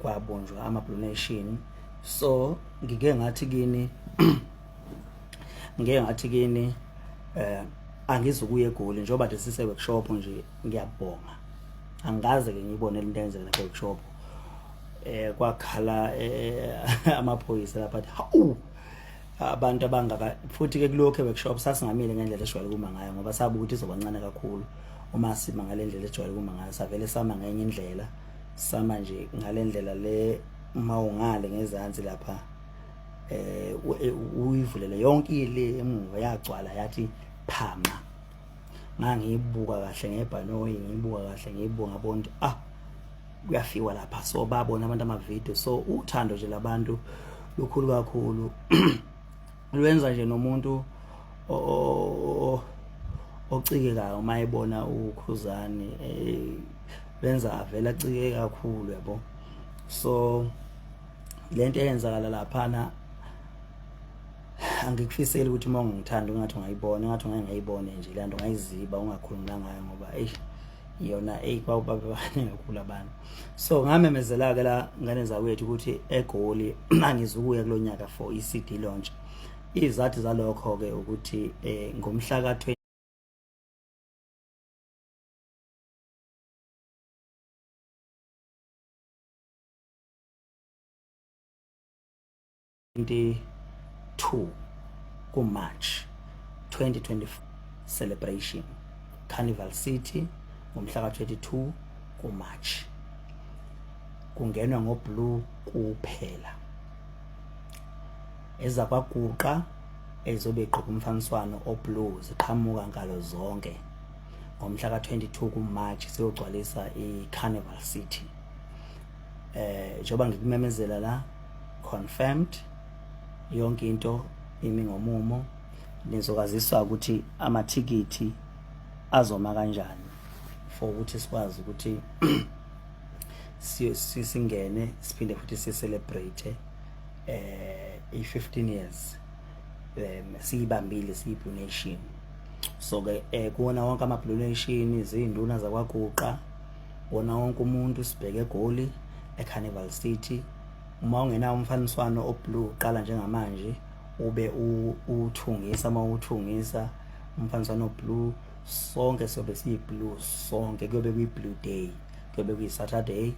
Kwabunjwa ama Blue Nation. So ngike ngathi kini, ngike ngathi kini angizukuya eGoli njengoba nje sise workshop nje. Ngiyabonga, angikaze ke ngiyibone into eyenzeka lapha workshop. Kwakhala amaphoyisa lapha, athi hawu, abantu abangaka. Futhi ke kulokho workshop sasingamile ngendlela ejwayele kuma ngayo, ngoba sabe ukuthi izoba ncane kakhulu uma sima ngale ndlela ejwayele kuma ngayo. Savele sama ngenye indlela, sama nje ngale ndlela le uma ungale ngezansi lapha, uyivulele yonke ile emuva, yagcwala yathi phama. Ngangiyibuka kahle ngebhanoyi, ngiyibuka kahle, ngiyibuka, ngabona ukuthi ah, kuyafiwa lapha. So babona abantu ama-video. So uthando nje labantu lukhulu kakhulu, lwenza nje nomuntu ocikekayo uma ebona uKhuzani, benza avela acike kakhulu, yabo. So lento eyenzakala laphana angikufiseli ukuthi uma ungithanda ungathi ungayibona, ungathi ungeke ngayibone nje le nto, ungayiziba, ungakhulumi ngayo, ngoba eish, yona eyi, kwababaningi kakhulu abantu. So ngamemezela-ke la, ngane zakwethu, ukuthi eGoli angizukuya kulo nyaka for i-CD launch. Izathu zalokho-ke ukuthi ngomhla ka 22 ku-March 2024 celebration Carnival City, ngomhla ka-22 ku-March, kungenwa ngo-blue kuphela. Ezakwaguqa ezobe igqoka umfaniswano o-blue ziqhamuka nkalo zonke ngomhla ka-22 ku-March, siyogcwalisa i-Carnival City. Njengoba ngikumemezela la, confirmed, yonke into imi ngomumo. Nizokwaziswa ukuthi amathikithi azoma kanjani for ukuthi sikwazi ukuthi singene, siphinde futhi si-celebrate i-15 years siyibambile siyi-Blue Nation. So ke kuwona wonke ama-Blue Nation, izinduna zakwaGuqa, wona wonke umuntu, sibheke eGoli eCarnival City. Uma ungenawo umfaniswano o-blue, qala njengamanje ube uthungisa, uma uthungisa umfaniswano o-blue, sonke sobe siyi-blue sonke. Kuyobe kuyi-blue day, kuyobe kuyi-Saturday,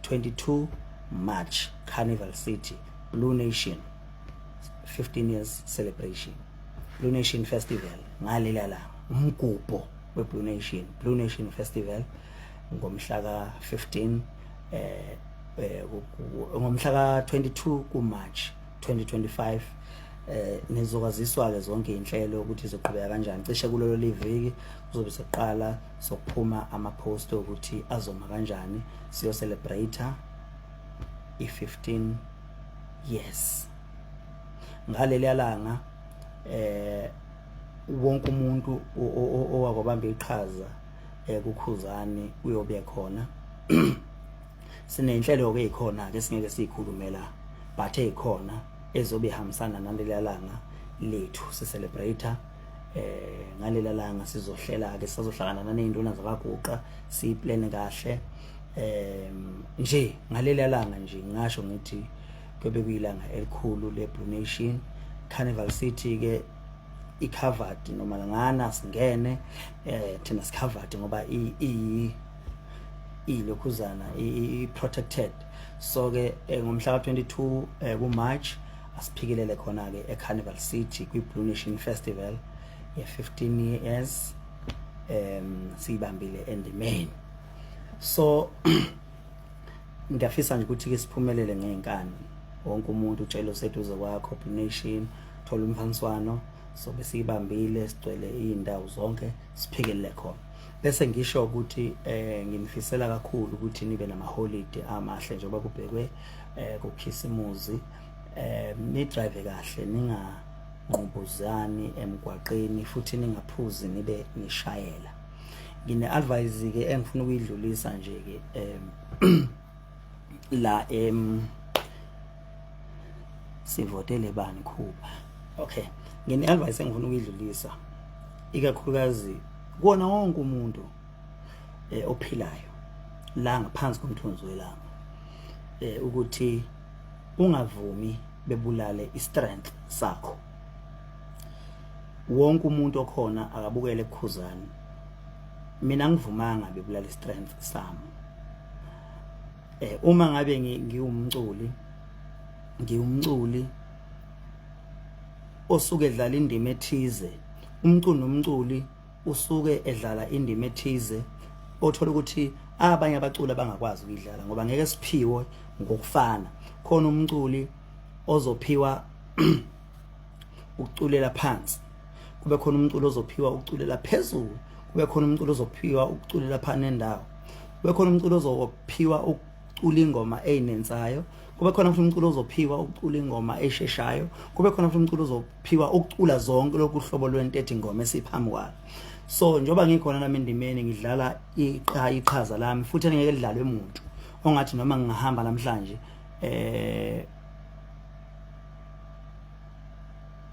22 March, Carnival City, Blue Nation 15 years celebration, Blue Nation Festival. Ngalela langa umgubho we-Blue Nation, Blue Nation Festival, ngomhla ka-15 ngomhla ka-22 ku-March 2025. Nizokwaziswa ke zonke inhlelo ukuthi izoqhubeka kanjani. Cishe kulolo liviki kuzobe seqala sokuphuma ama-post ukuthi azoma kanjani, siyo celebrate i-15 years ngaleli langa. Wonke umuntu owakwabamba iqhaza kuKhuzani uyobe khona. Sinenhlelo ke ikhona ke singeke siyikhulume la, but ezikhona ezobe ihambisana naleli langa lethu si celebrate ngalela langa. Sizohlela ke, sizohlangana nanezinduna zakaGuqa, siyiplan kahle nje ngalela langa. Nje ngisho ngithi kuyobe kuyilanga elikhulu le Blue Nation. Carnival City ke i-covered, noma ngana singene thina si-covered ngoba i ilokhuzana i-protected. So ke ngomhla ka-22 ku-March asiphikelele khona ke e-Carnival City kwi-Blue Nation Festival ye-15 years siyibambile endimeni. So ngiyafisa nje ukuthi ke siphumelele ngenkani. Wonke umuntu utshela oseduze kwakho, Blue Nation, thola umfaniswano, sobe siyibambile, sigcwele izindawo zonke, siphikelele khona. Bese ngisho ukuthi nginifisela kakhulu ukuthi nibe namaholide amahle njengoba kubhekwe kukhisimuzi. Ni drive kahle, ningangqubuzani emgwaqeni, futhi ningaphuzi nibe nishayela. Ngine advice ke engifuna ukuyidlulisa nje ke la sivotele bani Khuba. Okay, ngine advice engifuna ukuyidlulisa ikakhulukazi kuwona wonke umuntu ophilayo la ngaphansi komthunzi welanga. ukuthi ungavumi bebulale istrength sakho. Wonke umuntu okhona akabukele kuKhuzani. Mina ngivumanga bebulala istrength sami. Uma ngabe ngiwumculi, ngiwumculi osuke edlala indima ethize, umculi nomculi usuke edlala indima ethize othola ukuthi abanye abaculi abangakwazi ukuyidlala ngoba ngeke siphiwe ngokufana. Khona umculi ozophiwa ukuculela phansi, kube khona umculo ozophiwa ukuculela phezulu, kube khona umculo ozophiwa ukuculela phana nendawo, kube khona umculo ozophiwa ukucula ingoma eyinensayo, kube khona futhi umculo ozophiwa ukucula ingoma esheshayo, kube khona futhi umculo ozophiwa ukucula zonke lokhu hlobo lwento ethi ingoma esiphambi kwayo. So njengoba ngikhona nami endimeni ngidlala iqhaza lami futhi engeke lidlalwe umuntu ongathi noma ngingahamba namhlanje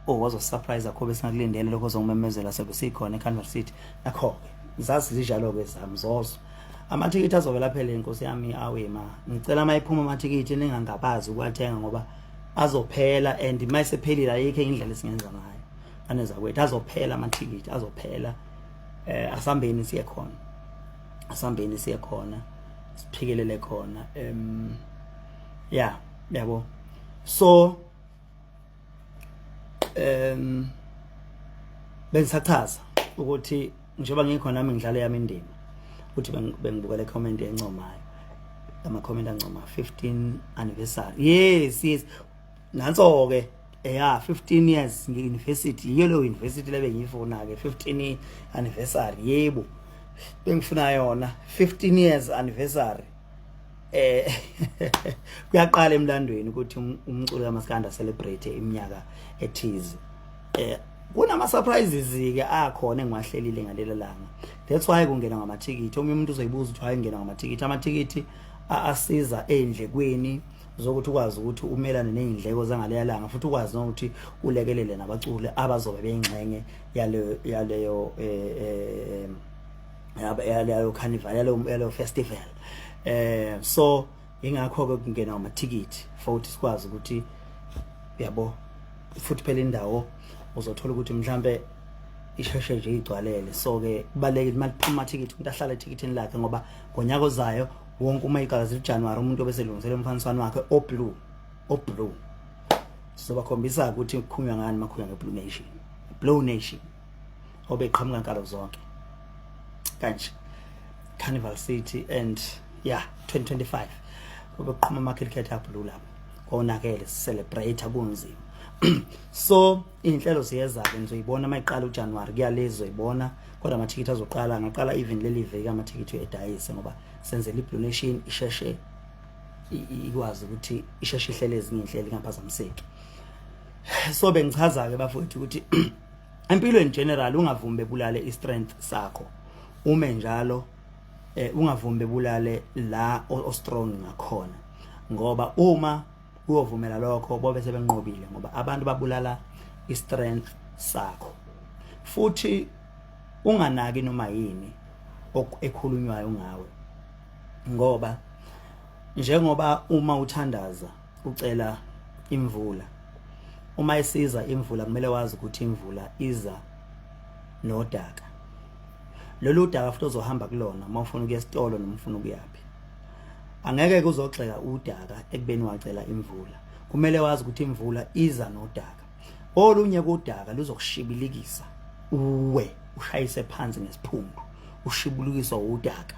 oh wazo surprise akho besingakulindele lokho ozongimemezela sobe sikhona eCanvas City. Nakho ke zazi zinjalo ke zami zozo amathikithi azovela phele inkosi yami. Awe ma, ngicela mayiphuma amathikithi ningangabazi ukuwathenga ngoba azophela, and mayisephelile ayikho indlela esingenza ngayo aneza kwethu. Azophela amathikithi, azophela. Asambeni siye khona, asambeni siye khona, siphikelele khona. Yeah, yabo. So bengisachaza ukuthi njengoba ngikhona nami ngidlala yami indima, ukuthi bengibukele comment encomayo, ama comment ancoma 15 anniversary. Yes, nanso ke yeah, 15 years nge-university, yiyo leyo university lebe ngiyifuna ke, 15 anniversary. Yebo, bengifuna yona 15 years anniversary. Kuyaqala emlandweni ukuthi umculo kaMaskanda celebrate iminyaka ethize. Kunama surprises ke akhona engiwahlelile ngalela langa, that's why kungena ngamathikithi. Omunye umuntu uzoyibuza ukuthi hayi, ngena ngamathikithi. Amathikithi asiza endlekweni zokuthi ukwazi ukuthi umelane nezindleko zangaleya langa, futhi ukwazi nokuthi ulekelele nabaculi abazobe beyingxenye yaleyo carnival, yaleyo festival. So ingakho ke kungena amathikithi for ukuthi sikwazi ukuthi yabo. Futhi phela indawo uzothola ukuthi mhlambe isheshe nje igcwalele, so ke kubalekile uma liphuma amathikithi umuntu ahlale ethikithini lakhe, ngoba ngonyaka ozayo wonke uma iqala January umuntu obese lungisela umfaniswano wakhe oblue, oblue. Sizobakhombisa ukuthi kukhulunywa ngani makhulunywa ngeBlue Nation, Blue Nation obeqhamuka nkalo zonke kanje. Carnival City and yeah, 2025 kube kuqhuma ama cricket ablue lapha, konakele, celebrate kunzima. So inhlelo ziyeza ke, nizoyibona mayiqala uJanuary kuyalezi zoyibona, kodwa amathikithi azoqala ngaqala even leli veki amathikithi edayise, ngoba senzela iBlue Nation isheshe ikwazi ukuthi isheshe ihlele ezinye inhlelo ingaphazamiseki. So bengichaza ke bafowethu ukuthi empilweni general ungavumi bebulale istrength sakho, ume njalo. Ungavumi bebulale la o strong ngakhona, ngoba uma uyovumela lokho bobe sebenqobile, ngoba abantu babulala istrength sakho. Futhi unganaki noma yini ekhulunywayo ngawe, ngoba njengoba uma uthandaza ucela imvula, uma isiza imvula kumele wazi ukuthi imvula iza nodaka. Lolu daka futhi ozohamba kulona uma ufuna ukuya esitolo noma ufuna ukuyaphi, angeke kuzogxeka udaka ekubeni wacela imvula. Kumele wazi ukuthi imvula iza nodaka, olunye kudaka luzokushibilikisa uwe ushayise phansi ngesiphundu, ushibulikiswa udaka.